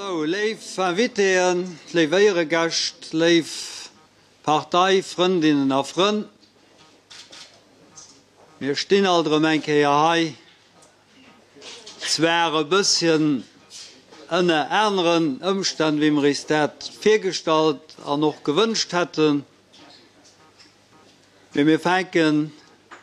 Sou, léif Invitéen, léif Éieregäscht, léif Parteifrëndinnen a Frënn, mir stinn alt erëm eng Kéier hei, zwar e bësschen ënner aneren Ëmstänn, wéi mer is dat virgestallt an och gewënscht hätten, mee mir fänken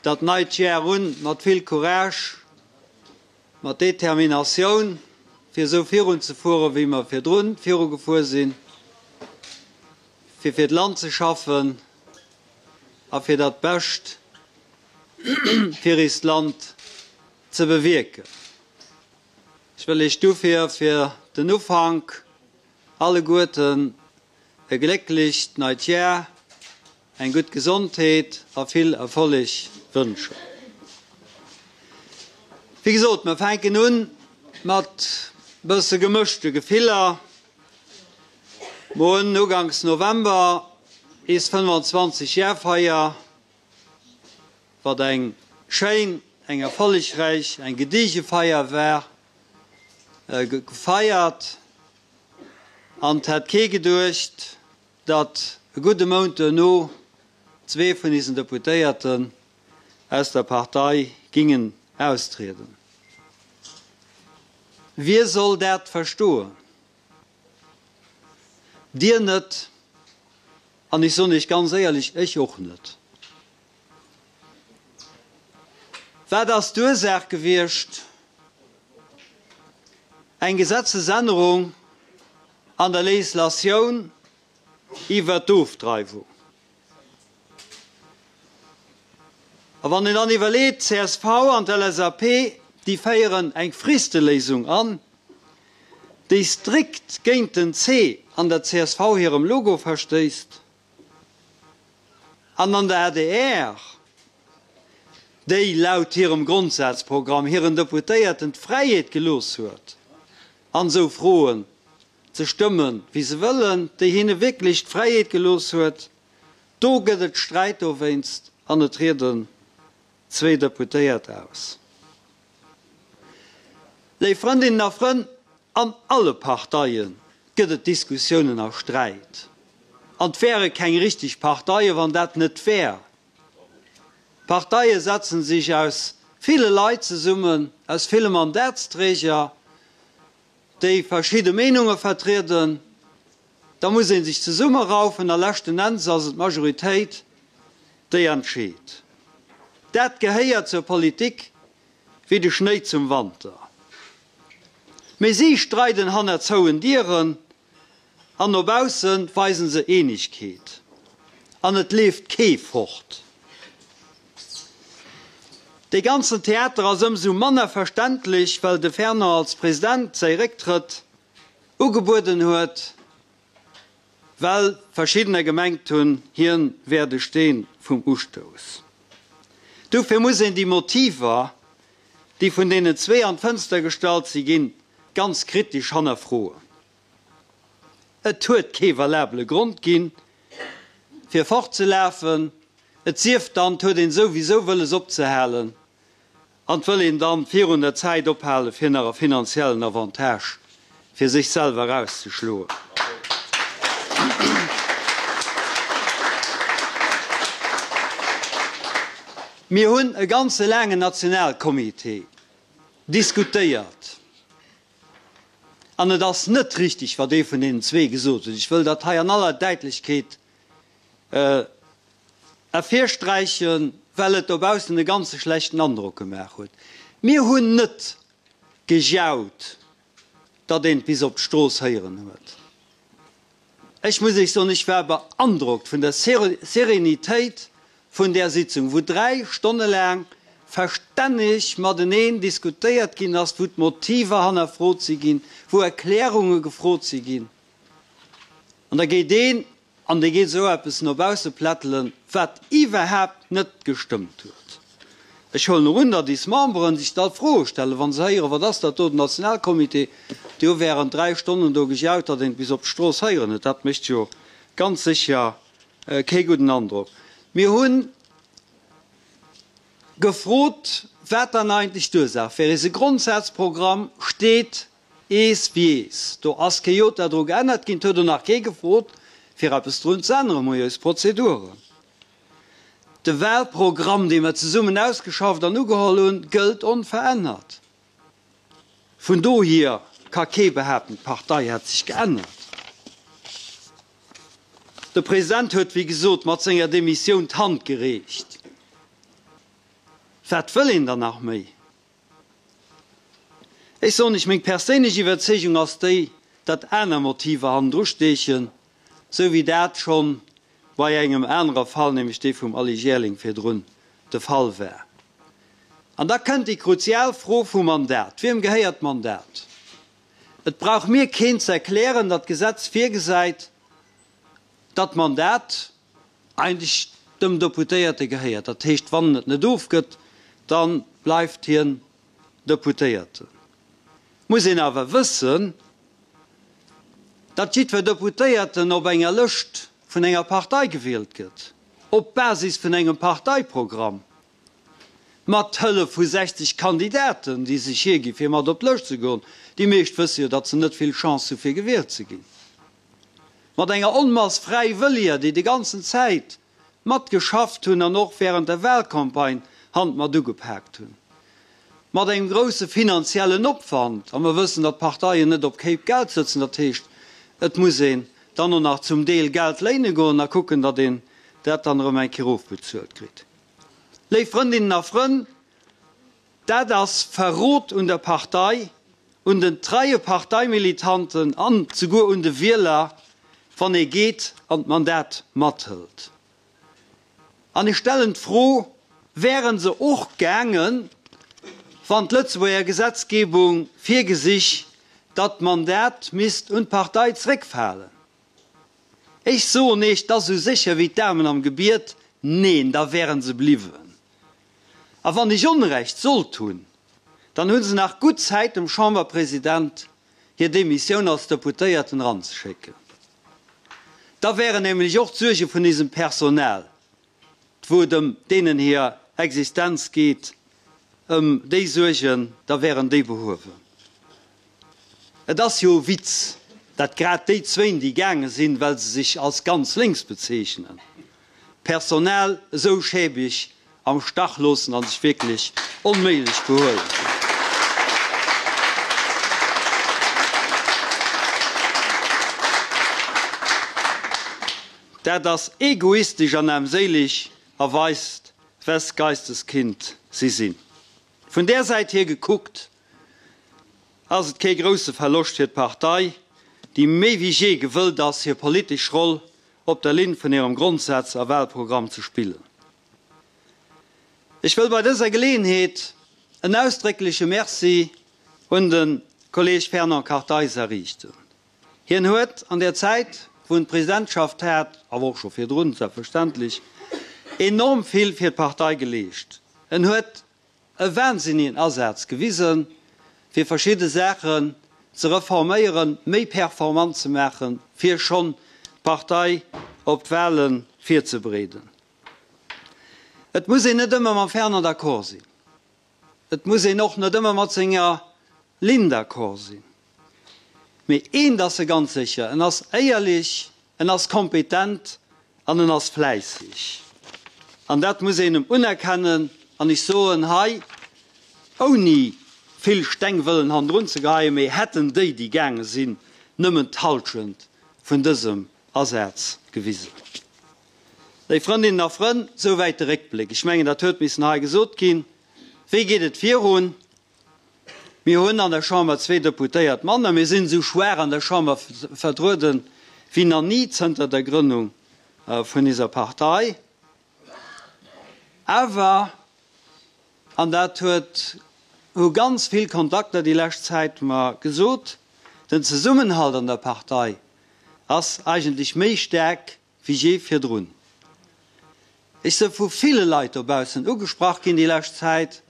dat neit Jar un mat vill Courage, mat Determinatioun, fir esou virunzefueren, wéi mer virdrun virugefuer sinn. Fir fir d'Land ze schaffen a fir dat Bescht fir iist Land ze bewierken. Ech wëll Iech dofir fir den Ufank alleguerten e glécklecht neit Jar, eng gutt Gesondheet a vill Erfolleg wënschen. Wéi gesot, mer fänken un mat bësse gemëschte Gefiller. Mer hunn uganks November is 25 Järfeier, wat eng schéin, eng erfollegräich, eng gediege Feier war, gefeiert. An 't hätt kee geduecht, datt e gudde Mount duerno zwee vun isen Deputéierten aus der Partei gingen austrieden. Wie soll dat verstoen? Dir net, an ech soen Iech ganz éierlech, ech och net. Wat ass d'Ursaach gewiescht? Eng Gesetzesännerung an der Législatioun iwwert d'Ofdreiwung. A wann een dann iwwerleet, csv an d'LSAP, déi féieren eng Fristeléisung an, déi strikt géint den C an der csv hirem Logo verstéisst, an an der adr, déi laut hirem Grondsazprogramm hiren Deputéierten d'Fräiheet gelooss huet, an esou Froen ze stëmmen, wéi se wëllen, déi hinne wierklech d'Fräiheet gelooss huet, do gëtt et Sträit dowéinst an et trieden zwee Deputéiert aus. Léif Frëndinnen a Frënn, an alle Parteie gëtt et Diskussiounen a Sträit an et wäre keng richteg Parteie wann dat net wär. Parteie setzen sech aus ville Leit zesummen, aus ville Mandatsträger, déi verschidde Meenunge vertrieden, da muss ee sech zesummeraufen a leschten Enns ass et d'Majoritéit, déi entscheet. Dat gehéiert zur Politik wéi de Schnéi zum Wanter. Mee si streiden hanner zouen Dieren an no bausse weisen se Eenegkeet an et leeft kee fort. Dee ganzen Theater ass ëmsou manner verständlech, well de Fernand als President säi Récktrëtt ugebueden huet, well verschiddener gemengt hunn, hien wär de Steen vum Ustouss. Dofir muss een déi Motiver, déi vun deenen zwee an d'Fënster gestallt si ginn, ganz kritesch hannerfroen. Et huet kee valabele Grond ginn, fir fortzelafen, et sief dann, 't huet een souwisou wëlles opzehalen an 't wëll een dann virun der Zäit ophalen, fir nach e finanziellen Avantage fir sech selwer erauszeschloen. Mir hunn e ganze laangen Nationalcomité diskutéiert. An et ass net richtig, wat ee vun deenen zwee gesot huet. Ech wëll dat hei an aller Däitlechkeet ervirsträichen, well et dobaussen e ganze schlechten Androck gemaach huet. Mir hunn net gejaut, datt een et bis op d'Strooss héieren huet. Ech muss Iech soen, ech war beandrockt vun der Serenitéit vun där Sitzung, wou 3 Stonne laang verstänneg mateneen diskutéiert ginn ass, wou d'Motiver hannerfrot si ginn, wou Erklärunge gefrot si ginn. An da geet een an dee geet esou eppes no bausse plättelen, wat iwwerhaapt net gestëmmt huet. Ech huelen och un, datt is Memberen sech da Froe stellen, wa se héieren, Wat ass dat do, den Nationalcomité, déi hu während 3 Stonnen do gejaut, datt een et bis op d'Strooss héieren huet. Dat mécht jo ganz sécher kee gudden Androck. Mir hu gefrot, wat dann eigentlech d'Ursaach wär. Ise Grondsazprogramm steet. Ees wéi ees. Do ass kee Jota dru geännert ginn. Et huet och nach kee gefrot, fir eppes drun ze änneren. Mer hu jo eis Prozeduren. De Wahlprogramm, dee mer zesummen ausgeschafft an ugeholl hunn, gëllt onverännert. Vun dohier ka kee behaapten, d'Partei hätt sech geännert. De President huet, wéi gesot, mat senger Demissioun d'Hand gereecht. Wat wëll een dann nach méi? Ech soen Iech, meng perséinlech Iwwerzeegung ass déi, datt aner Motiver hannendru steechen, sou wéi dat schonn bei engem anere Fall, nämlech dee vum Aly Jaerling virdrun, de Fall war. An da kënnt déi kruzial Fro vum Mandat, Wiem gehéiert d'Mandat? Et brauch mir keen ze erklären, datt d'Gesetz virgesäit, datt d'Mandat eigentlech dem Deputéierte gehéiert. Dat heescht, wann en et net ofgëtt, da bleift hien Deputéierten. Muss een awer wëssen, datt jiddwer Deputéierten op enger Lëscht vun enger Partei gewielt gëtt, op Basis vun engem Parteiprogramm, mat Hëllef vu 60 Kandidaten, déi sech hiergi fir mat op d'Lëscht ze goen. Déi meescht wësse jo, datt se net vill Chance hu fir gewielt ze ginn. Mat enger Onmass Fräiwëlliger, déi déi ganzen Zäit mat geschafft hunn an och während der Wahlcampagne Hand mat ugepaakt hunn. Mat engem grousse finanziellen Opwand, a mer wëssen, datt d'Parteien net op Kéip Geld sëtzen, dat heescht, et muss een dann och nach zum Deel Geld léine goen a kucken, datt een dat dann erëm eng Kéier ofbezuelt kritt. Léif Frëndinnen a Frënn, dat ass Verrot un der Partei, un den treie Parteimilitanten an souguer un de Wieler, wann ee geet an d'Mandat mathëlt. An ech stellen d'Fro, Wäre se och gaangen, wann d'Lëtzebuerger Gesetzgebung virgesich, datt d'Mandat misst un d'Partei zréckfalen? Ech soen Iech, 't ass esou sécher wéi d'Amen am Gebiet, Neen, da wäre se bliwwen. A wann ech Onrecht sollt hunn, dann hu se nach gutt Zäit dem Chamberpresident hir Demissioun als Deputéierten eranzeschécken. Da wären nämlech och d'Suerge vun isem Personal, wou et ëm deenen hir Existenz geet, ëm déi Suergen, da wären déi behuewen. Et ass jo e Witz, dat grad déi zwéin, déi gaange sinn, well se sech als ganz lénks bezeechnen, d'Personal esou schäbig am Stach loossen a sech wierklech onméiglech behuelen. Dat ass egoistesch an aarmséileg a weist, wes Geistes Kind si sinn. Vun där Säit hier gekuckt ass et kee grousse Verloscht fir d'Partei, déi méi wéi jee gewëllt ass, hir politesch Roll op der Linn vun hirem Grondsaz a Wahlprogramm ze spillen. Ech wëll bei dëser Geleeënheet en ausdréckleche Merci un de Kolleeg Fernand Kartheiser riichten. Hien huet an där Zäit, wou en d'Presidentschaft hat, awer och scho virdrun selbstverständlech, enorm vill fir d'Partei geleescht. En huet e wahnsinnigen Asaz gewisen, fir verschidde Saachen ze reforméieren, méi performant ze maachen, fir schonn d'Partei op d'Wahle virzebereeden. Et muss een net ëmmer mam Fernand d'accord sinn. Et muss een och net ëmmer mat senger Linn d'accord sinn. Mee eent ass e ganz sécher, En ass éierlech, en ass kompetent an en ass fläisseg. An dat muss een em unerkennen. An ech soen hei, ouni vill Steng wëllen hannendrun ze geheien, mee hätten déi, déi gaange sinn, nëmmen d'Halschent vun dësem Asaz gewisen. Léif Frëndinnen a Frënn, souwäit de Réckbléck. Ech mengen, dat huet missen hei gesot ginn. Wéi geet et virun? Mir hunn an der Chamber zwee Deputéiert manner. Mir sinn esou schwaach an der Chamber vertrueden wéi nach ni zënter der Grënnung vun iser Partei. Awer, an dat huet, hu ganz vill Kontakter déi lescht Zäit mer gesot, den Zesummenhalt an der Partei ass eigentlech méi staark wéi jee virdrun. Ech se vu ville Leit dobaussen ugesprach ginn déi lescht Zäit,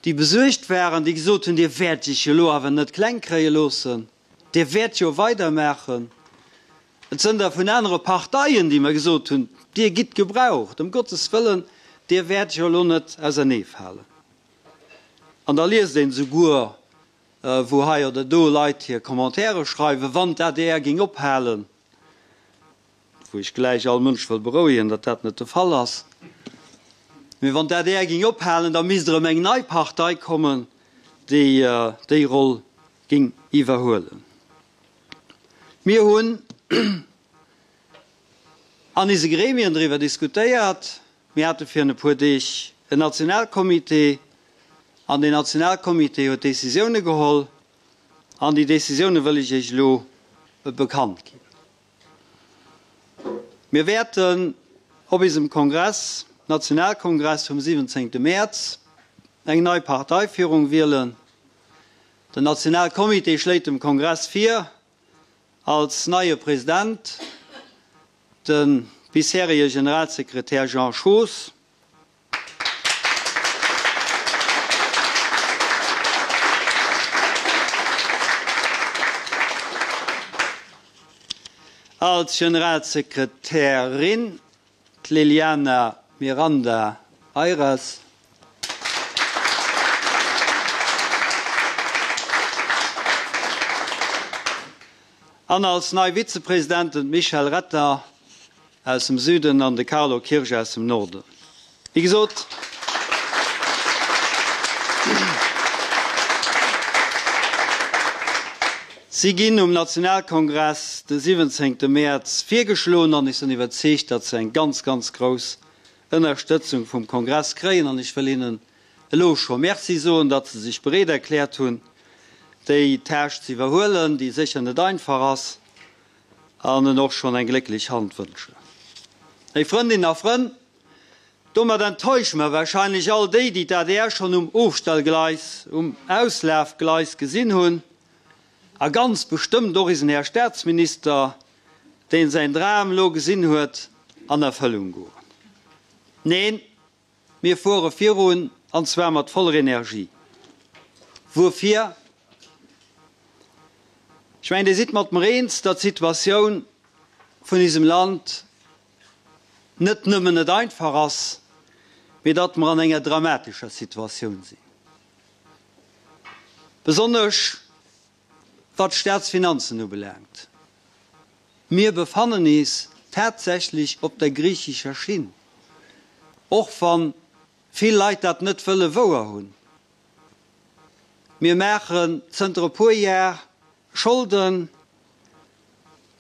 déi besuergt waren, déi gesot hunn, Dir wäert Iech elo awer net kleng kréie loossen, Dir wäert jo weidermaachen. Et sënn der vun anere Parteien, déi mer gesot hunn, Dir gitt gebraucht, ëm Gottes wëllen, Dir wäert jo elo net auserneefalen. An da liest een esouguer. wou hei oder do Leit hir Commentaire schreiwen, wann d'ADR géing ophalen, wou ech gläich all Mënsch wëll berouegen, datt dat net de Fall ass, mee wann d'ADR géing ophalen, da misst erëm eng nei Partei kommen, déi déi Roll géing iwwerhuelen. Mir hunn an ise Gremien driwwer diskutéiert. Mir hate virun e puer Deeg en Nationalcomité an deen Nationalcomité huet Décisioune geholl an déi Décisioune wëll ech Iech elo bekannt ginn. Mir wäerten op isem Kongress, Nationalkongress vum 17 Mäerz, eng nei Parteifierung wielen. Den Nationalcomité schléit dem Kongress vir, als neie President de bisherige Generalsekretär Jean Schoos, als Generalsekretärin d'Liliana Miranda Eiras. An als nei Vizepresidenten d'Michèle Retter aus dem Süden an de Carlo Kirsch aus dem Norden. Wéi gesot, si ginn um Nationalkongress de 17 Mäerz virgeschloen an ech sinn iwwerzeegt, datt se eng ganz, ganz grouss Ënnerstëtzung vum Kongress kréien an ech wëll hinnen elo scho Merci soen, datt se sech bereet erkläert hunn, déi Tâche ze iwwerhuelen, déi sécher net einfach ass, an en och schonn eng glécklech Hand wënschen. Léif Frëndinnen a Frënn, domat enttäusche mer wahrscheinlech all déi, déi d'ADR schonn um Ofstellgleis, um Auslafgleis gesinn hunn, a ganz bestëmmt och isen Här Staatsminister, deen säin Dram elo gesinn huet an Erfëllung goen. Neen, mir fuere virun, an zwar mat voller Energie. Wuerfir? Ech mengen, Dir sidd mat mer eens, datt d'Situatioun vun isem Land net nëmmen net einfach ass, mee datt mer an enger dramatescher Situatioun sinn, besonnesch wat d'Staatsfinanzen ubelaangt. Mir befannen is tatsächlech op der griichescher Schinn, och wa vill Leit dat net wëlle wouer hunn. Mir maachen zënter e puer Jar Scholden,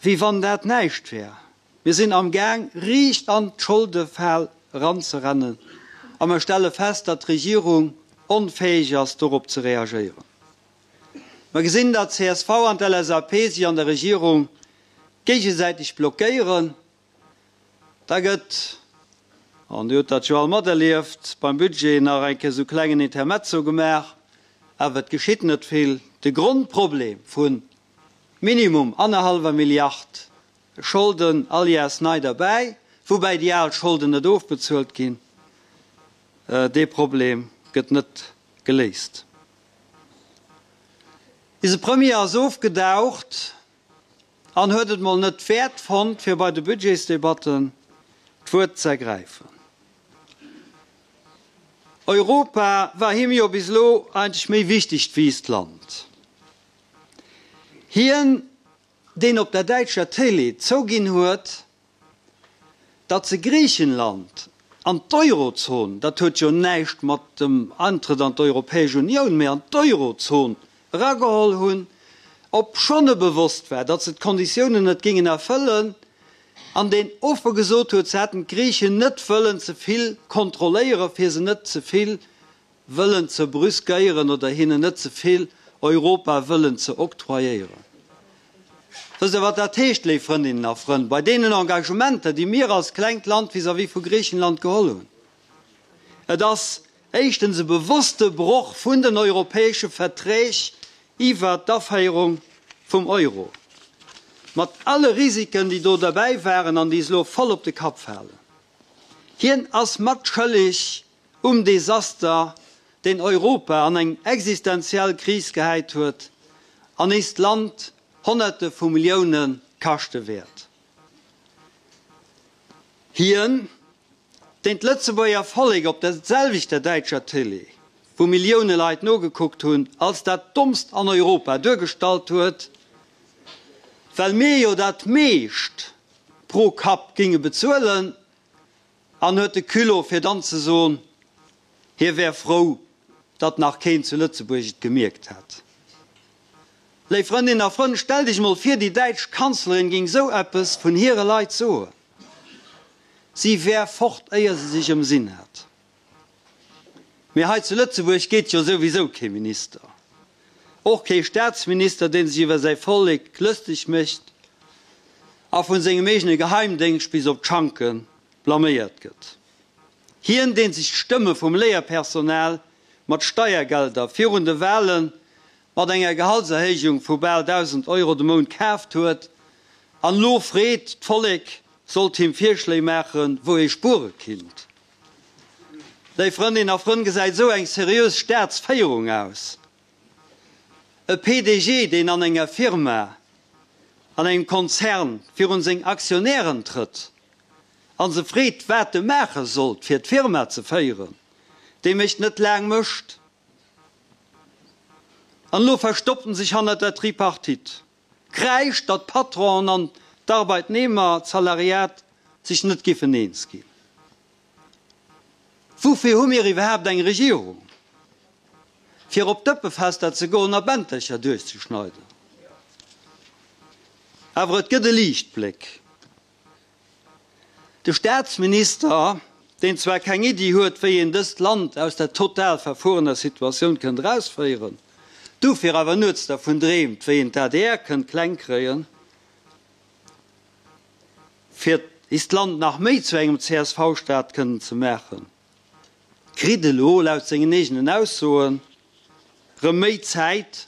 wéi wann dat näischt wär. Mir sinn amgaang, riicht an d'Scholdefal eranzerennen a mer stelle fest, datt d'Regierung onfäeg ass, dorop ze reagéieren. Mer gesinn, datt csv an d'LSAP sech an der Regierung géigesäiteg blockéieren. Da gëtt, an Dir hutt dat jo all materlieft, beim Budget nach eng Kéier esou klengen Intermezzo gemaach, awer et geschitt net vill. De Grondproblem vu minimum annerhallwer Milliard Scholden all Jahrs nei derbäi, woubäi déi al Scholden net ofbezuelt ginn, dee Problem gëtt net geléist. Eise Premier ass ofgedaucht an huet et mol net wäert fonnt, fir bei de Budgetsdebatten d'Wuert z'ergräifen. Europa war him jo bis elo eigentlech méi wichteg wéi eist Land. Hien, deen op der däitscher Télé zouginn huet, datt se Griichenland an d'Eurozon, dat huet jo näischt mat dem Antrëtt an d'Europäesch Unioun, mä an d'Eurozon erageholl hunn, obschonn e bewosst war, datt se d'Konditiounen net géingen erfëllen, an deen offe gesot huet, se hätten d'Griichen net wëllen ze vill kontrolléieren, fir se net ze vill wëllen ze brüskéieren oder hinnen net ze vill Europa wëllen ze octroyéieren. Wësst Der, wat dat heescht, léif Frëndinnen a Frënn, bei deenen Engagementer, déi mir als klengt Land vis-à-vis vu Griichenland geholl hunn? Et ass éischtens e bewosste Broch vun den europäesche Verträg iwwert d'Aféierung vum Euro, mat alle Risiken, déi do derbäi waren an déi elo voll op de Kapp falen. Hien ass matschëllig um Desaster, deen Europa an eng existenziell Kris gehäit huet an eist Land Honnerte vu Millioune kaschte wäert. Hien, deen d'Lëtzebuerger Vollek op der selwechter däitscher Télé. wou Millioune Leit nogekuckt hunn, als dat dommst an Europa duergestallt huet, well mir jo dat meescht pro Kapp géinge bezuelen, an huet de Culot fir dann ze soen, hie wär frou, datt nach keen zu Lëtzebuerg et gemierkt hätt. Léif Frëndinnen a Frënn, stellt Iech mol vir, déi däitsch Kanzlerin géing esou eppes vun hire Leit soen. Si wär fort, éier se sech ëmsinn hätt. Mee hei zu Lëtzebuerg geet jo souwisou kee Minister, och kee Staatsminister, dee sech iwwer säi Vollek lësteg mécht a vun sengem eegene Geheimdéngscht bis op d'Schanke blaméiert gëtt. Hien, dee sech d'Stëmme vum Léierpersonal mat Steiergelder virun de Wale mat enger Gehaltserhéijung vu bal 1.000 Euro de Mount kaaft huet an elo freet, d'Vollek sollt him Virschléi maachen, wou ee spuere kinnt. Léif Frëndinnen a Frënn, gesäit esou eng seriös Staatsféierung aus? E PDG, deen an enger Firma, an engem Konzern virun seng Aktionären trëtt a se freet, wat e maache sollt, fir d'Firma ze féieren, dee mécht net laang Mëscht. An elo verstoppt en sech hannert der Tripartite. Kräischt, datt d'Patronen an d'Arbeitnehmer, d'Salariat, sech net giffen eens ginn. Woufir hu mir iwwerhaapt eng Regierung? Fir op Dëppefester ze goen a Bäntercher duerchzeschneiden? Awer et gëtt e Liichtbléck. De Staatsminister, deen zwar keng Iddi huet, wéi een dëst Land aus der total verfuerener Situatioun kënnt erausféieren, dofir awer nuets dervun dreemt, wéi een d'ADR kënnt kleng kréien, fir ist Land nach méi zu engem CSV-Staat kënnen ze maachen, kritt elo, laut sengen eegenen Aussoen, rëm méi Zäit,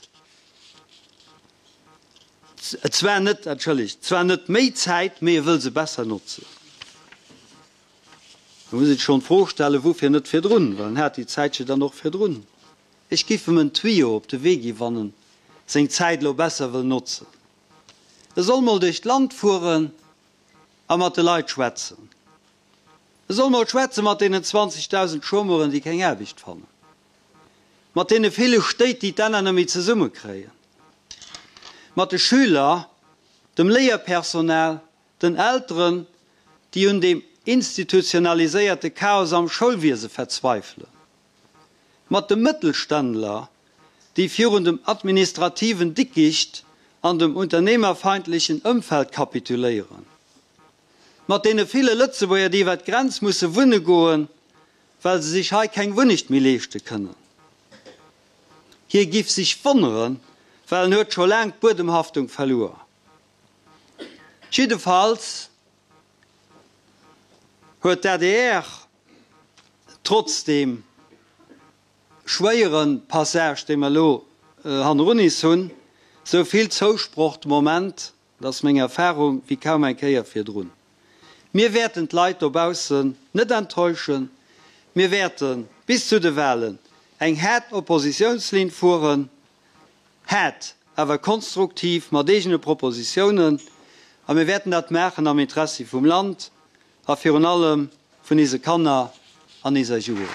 zwar net, entschëllegt, zwar net méi Zäit, mee e wëll se besser notzen. Da muss een sech schonn d'Fro stellen, woufir net virdrun, well en hat déi Zäit jo dann och virdrun. Ech giff em en Tuyau op de Wee gi wann en seng Zäit elo besser wëll notzen. E soll mol duerch d'Land fueren a mat de Leit schwätzen. E soll mol schwätze mat deenen 20.000 Chômeuren, déi keng Aarbecht fannen, mat deene ville Stéit, déi d'Enner net méi zesummekréien, mat de Schüler, dem Léierpersonal, den Elteren, déi un deem institutionaliséierte Chaos am Schoulwiese verzweifelen, mat de Mëttelständler, déi virun dem administrativen Dickicht an dem unternehmerfeindlechen Ëmfeld kapituléieren, mat deene ville Lëtzebuerger, déi iwwer d'Grenz musse wunne goen, well se sech hei keng Wunnecht méi leeschte kënnen. Hie giff sech wonneren, well en huet scho laang d'Buedemhaftung verluer. Jiddefalls huet d'ADR trotz deem schwéiere Passage, dee mer elo hannerun is hunn, sou vill Zousproch de Moment, dat ass meng Erfahrung, wéi kaum eng Kéier virdrun. Mir wäerten d'Leit dobaussen net enttäuschen. Mir wäerte bis zu de Wahlen eng haart Oppositiounslinn fueren, haart, awer konstruktiv, mat eegene Propositiounen. A mir wäerten dat maachen am Interessi vum Land a virun allem vun ise Kanner an iser Jugend.